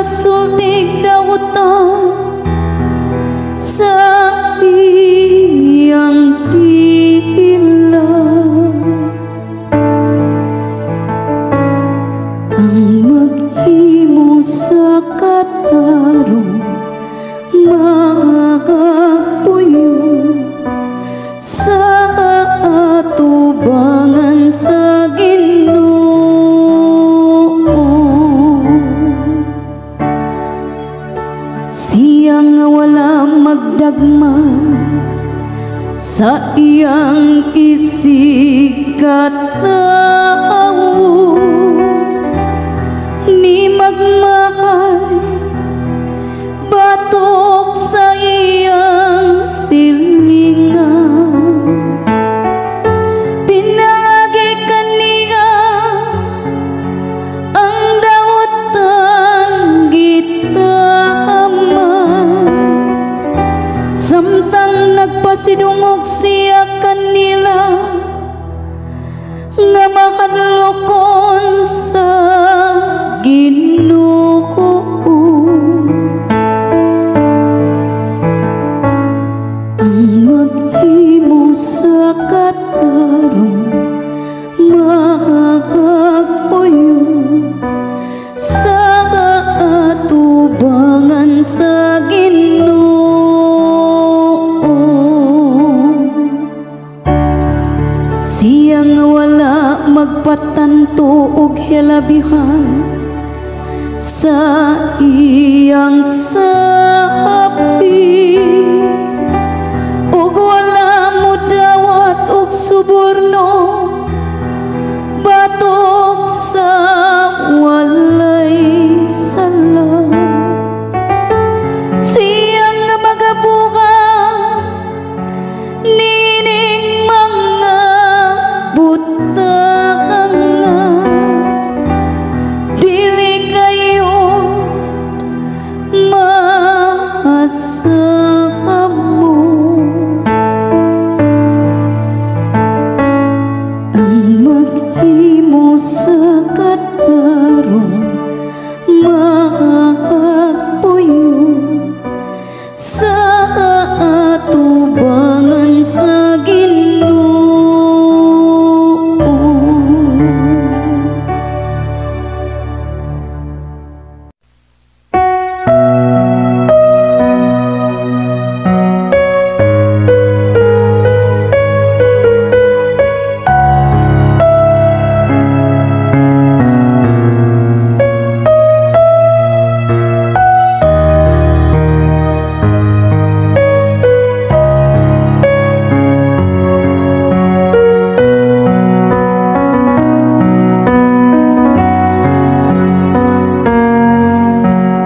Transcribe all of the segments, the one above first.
Magasultig dautan sa iyang dila. Ang maghimo sa katarong makakapuyo sa kaatubangan sa Ginoo. Siya nga wala magdagma sa iyang isigkatawo, ni magmakay batok sa iyang silingan. Pinagi kaniya ang dautan gitama, samtang nagpasidungog siya kanila nga makadlokon sa Ginoo. Ang maghimo sa katarong makakagpuyo sa kaatubangan sa Ginoo. Siya nga wala magpatanto og hilabihan sa iyang sapi, ug wala modawat og suborno batok sa walay sala. Siya nga magabuhat nining mga butang nga dili kayo maasamo. Ang maghimo sa katarong makakagpuyo sa kaatubangan sa Ginoo.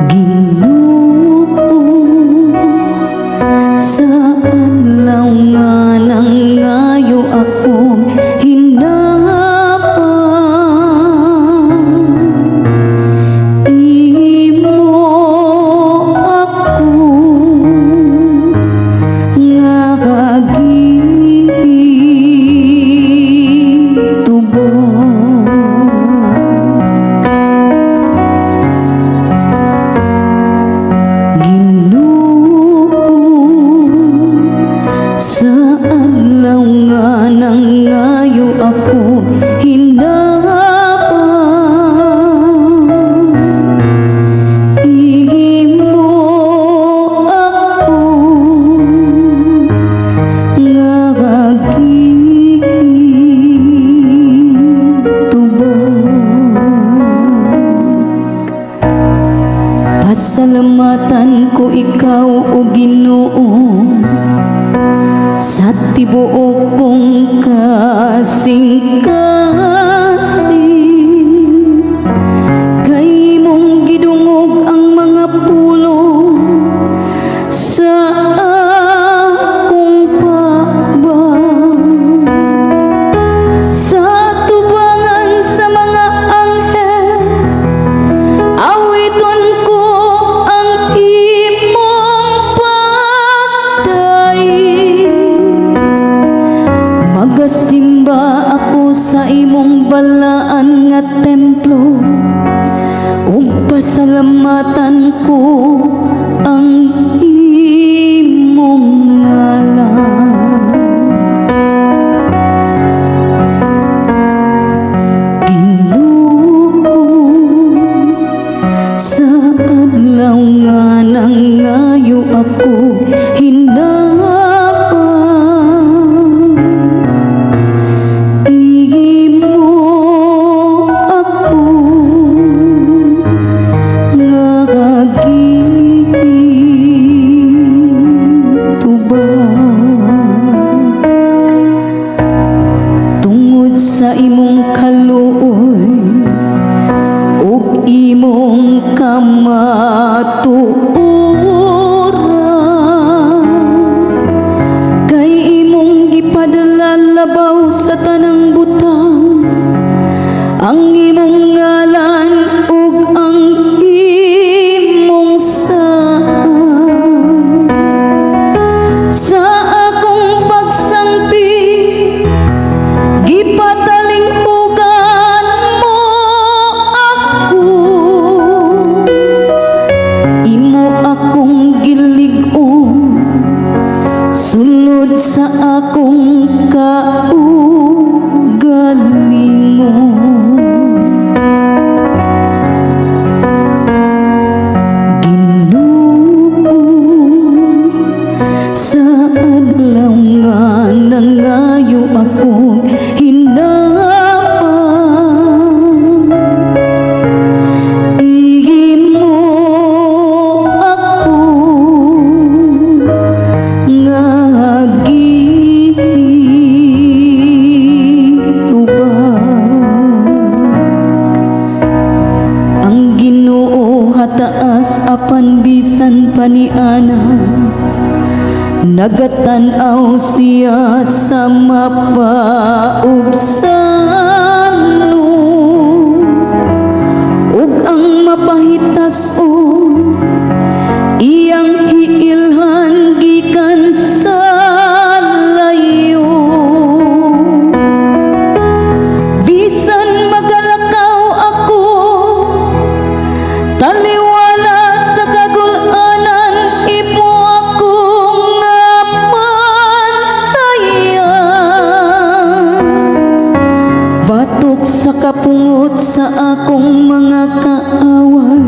Ginoo, sa adlaw nga nangayo ako hinapa, imo ako nga kagitubag. Ginoo, sa adlaw nga nangayo ako hinapa, imo ako nga kagitubag. Pasalamatan ko ikaw, o Ginoo, sa tibuok kong kasing-kasing, kay mong gidungog ang mga pulong sa akong paba. Sa tubangan sa mga anghel, awiton ko ang imong pagdaig. Magasimba ako sa imong Pasalamatan ko ang imong ngalan. Ginoo, sa adlaw nga nangayo ako hinabang, imo ako nga gitubag. Tungod sa imong kaluoy ug imong kamatuoran, kay imong gipadala labaw sa tanang butang ang imong ngalan ug ang imong saad. Sa akong pagsangpi, gipatalinghugan mo ako. Imo akong gilig-on sulod sa akong kaugalingon. Ginoo, sa adlaw nga nangayo ako hinabang, imo ako nga gitubag. Ang Ginoo hataas, apan bisan pa niana nagatan-aw siya sa mapaubsanon ug ang mapahitason iyang hiilhan gikan sa layo. Bisan magalakaw ako taliwala sa kagul-anan, imo ako nga pantayan. Batok sa kapungot sa akong mga kaaway,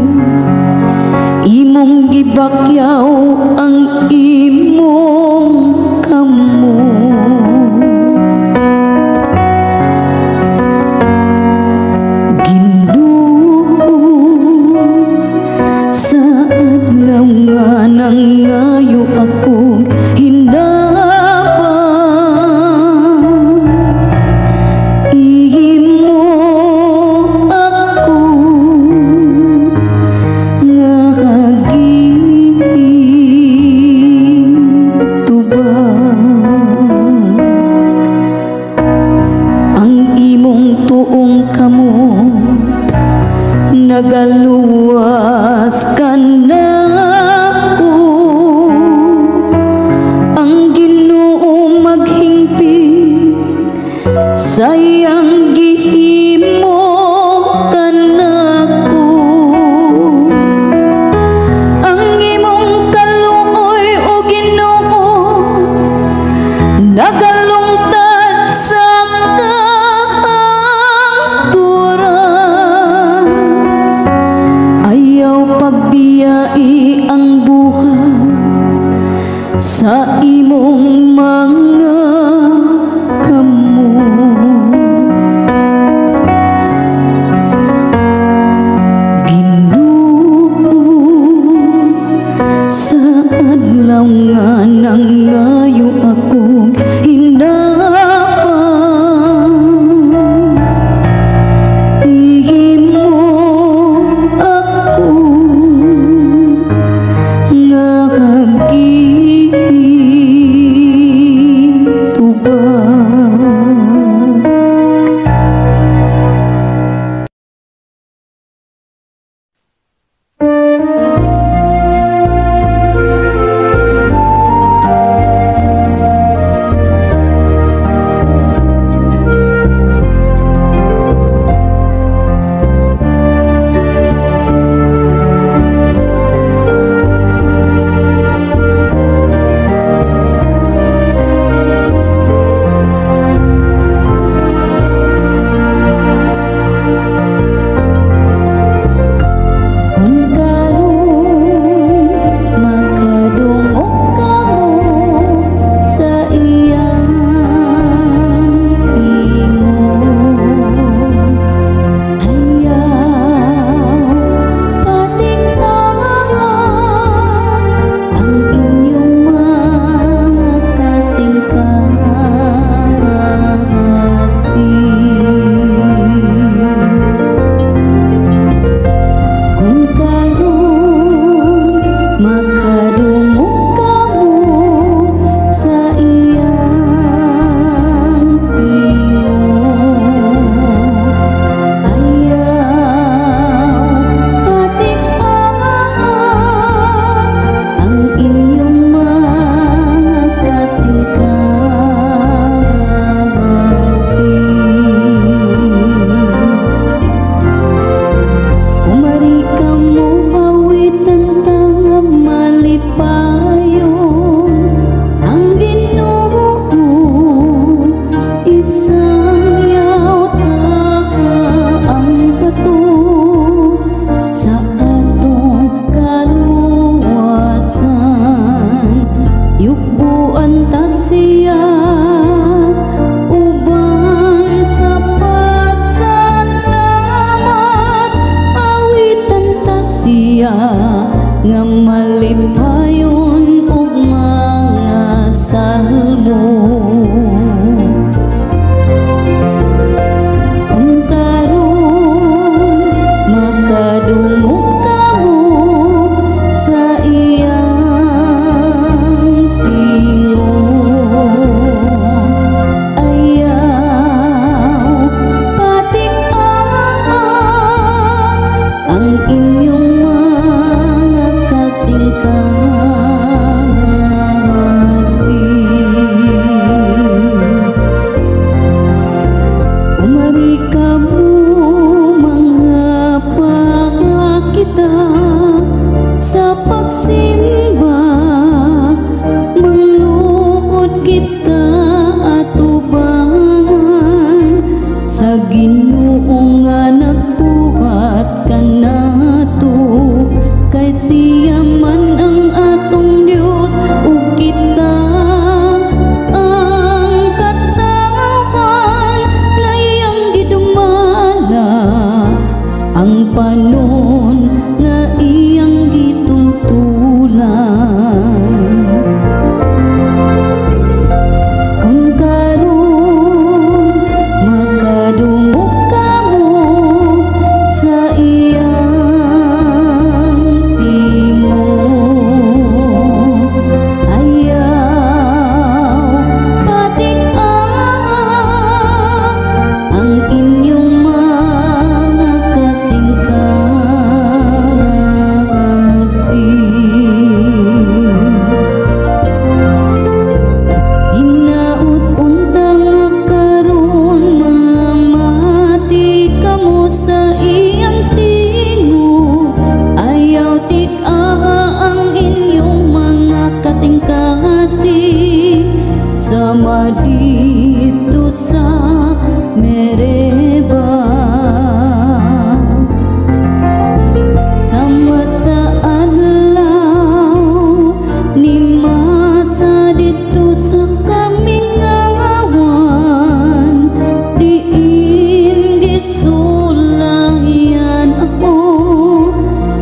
imong gibakyaw ang imong kamot. Ginoo, sa adlaw nga nangayo ako hinabang, imo ako nga gitubag. Sa malipayon ug mga salmo. Kung karon makadungog kamo sa iyang tingog, ayaw patig-aha ang inyong mga kasing-kasing. Umari kamo, mga pakita, sa pagsimba, mangluhod kita atubangan sa Ginoo nga nagbuhat kanato, kay siya man ang atong Dios ug kita ang katawhan nga iyang gidumala, ang panon nga iyang gitultulan. Kung karon makadungog kamo sa iyang tingog, ayaw patig-aha ang inyong mga kasing-kasing. Hinaot unta nga karon mamati kamo sa iyang tingog, ayaw tig-aha ang inyong mga kasing-kasing sama didto sa Meriba. Sama sa adlaw ni Masa didto sa kamingawan, diin gisulayan ako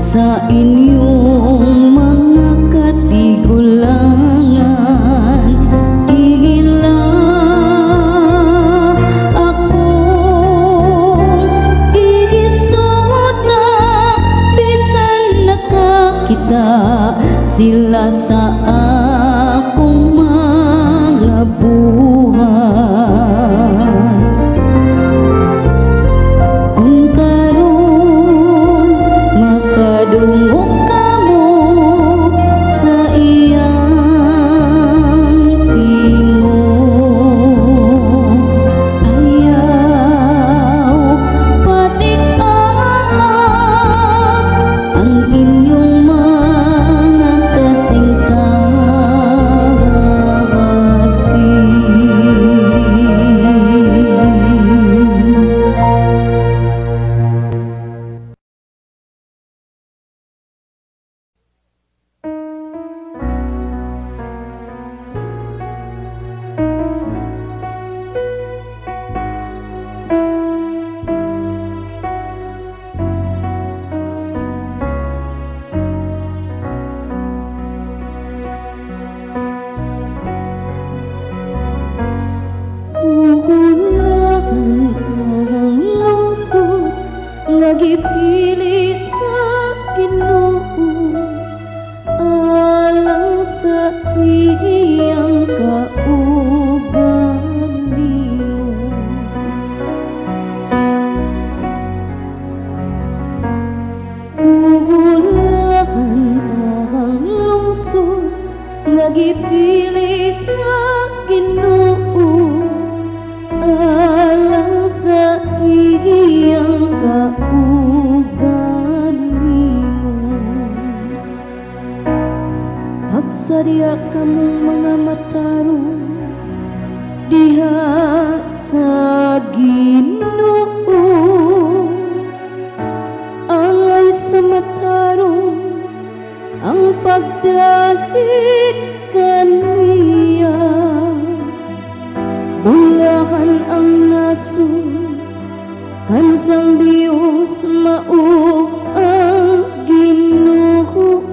sa inyong mga katigulangan. Ila akong gigisuot na bisan nakakita sila sa akong mga buhat. Kung karon makadungog kamo sa iyang tingog, ayaw patig-aha ang inyong mga kasing-kasing. Bulaan ang lungsod nga gipili sa Ginoo alang sa iyang kaugalingon. Bulaan ang lungsod nga gipili sa Ginoo alang sa iyang kaugalingon. Pagsadya kamong mga matarong diha sa Ginoo, angay sa matarong ang pagdahig kaniya. Bulahan ang nasod kansang Dios mao ang Ginoo.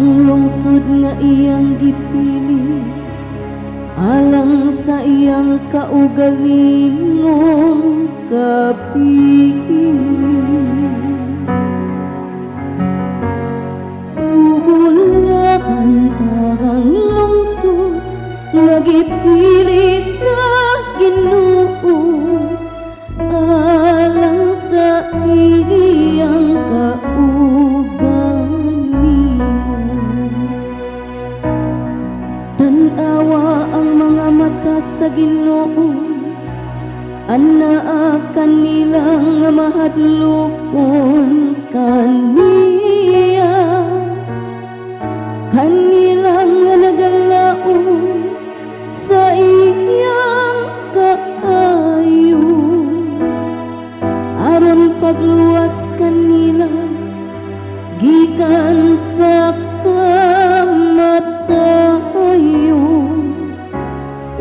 Ang lungsod nga iyang gipili alang sa iyang kaugalingong kapili. Bulaan ang lungsod nga gipili sa Ginoo alang sa iyang kaugalingon. Tan-awa ang mga mata sa Ginoo, anaa kanila nga mahadlokon kaniya, kanila nga nagalaom sa iyang kaayo, aron pagluwas kanila gikan sa kamatayon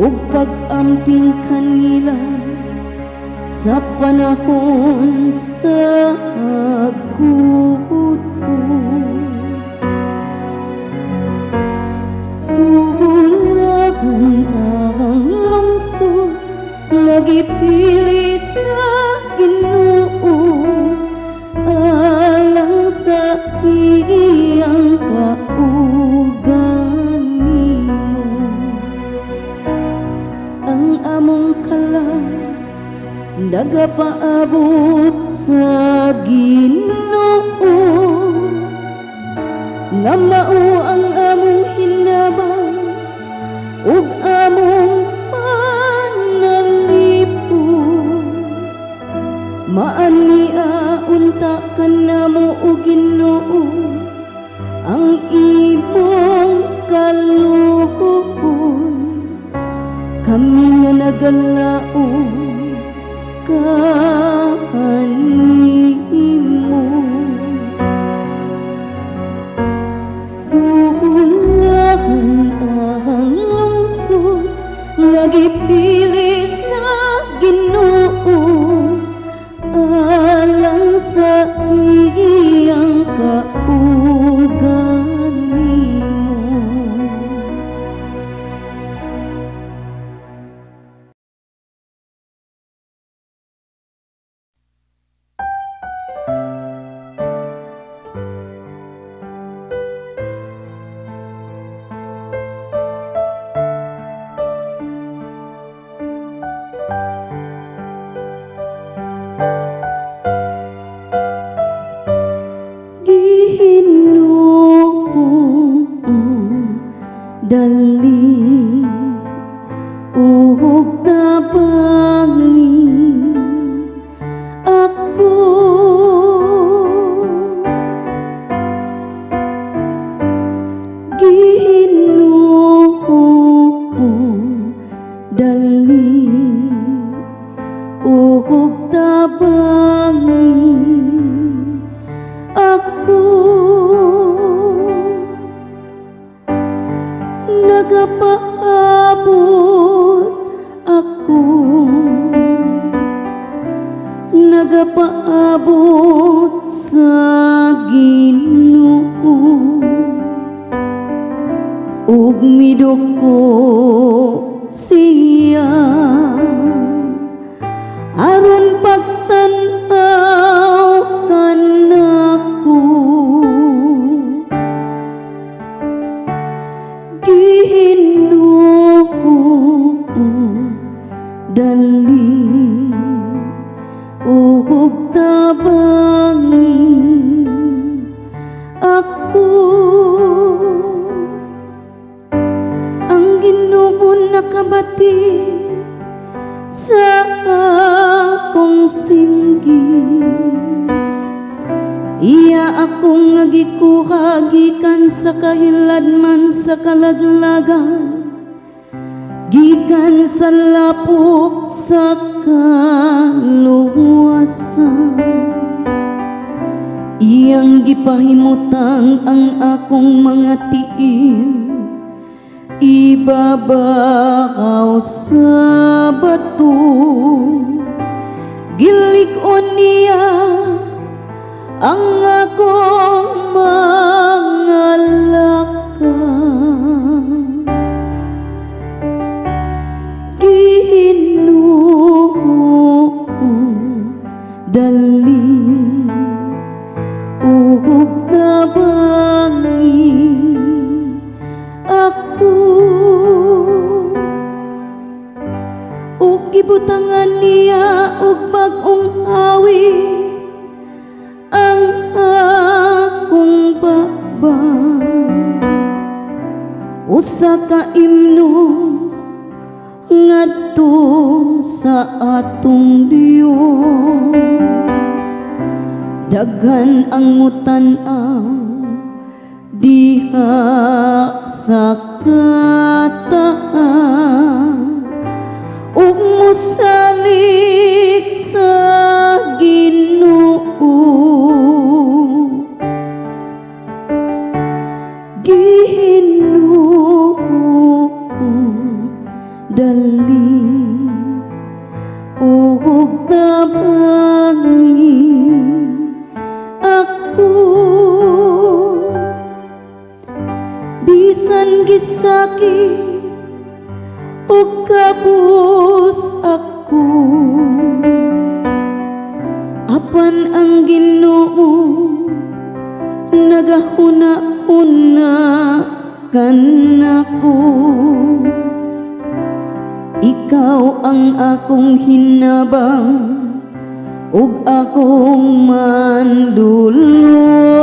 ug pag-amping kanila sa panahon sa gutom. Bulaan ang lungsod nga gipili sa Ginoo alang sa iyang kaugalingon. Ang among kalag nagapaabot sa Ginoo, nga mao ang among hinabang ug among panalipon. Maania unta kanamo, o Ginoo, ang imong kaluoy, kami nga nagalaom kanimo. Bulaan ang lungsod nga gipili sa Ginoo alang sa iyang kaugalingon. Ginoo, dali ug tabangi ako. Ginoo, dali ug tabangi ako. Nagapaabot ako, nagapaabot sa Ginoo, ug miduko siya aron pagtan-aw kanako. Ginoo, dali ug tabangi ako. Ang Ginoo nakabati sa akong singgit, iya akong nga gikuha gikan sa kahiladman sa kalaglagan, gikan sa lapok sa kaluwasan. Iyang gipahimutang ang akong mga tiil, ibabaw sa bato. Gilig-on niya ang akong mga Ug tabangi ako. Ug gibutangan niya og bag-ong awit ang akong baba, usa ka imno ngadto sa atong Dios. Daghan ang mutan-aw diha sa kataas ug mosalig sa Ginoo. Ginoo, dali ug tabangi ako. Bisan gisakit ug kabus ako, apan ang Ginoo nagahuna-huna kanako. Ikaw ang akong hinabang ug akong manluluwas.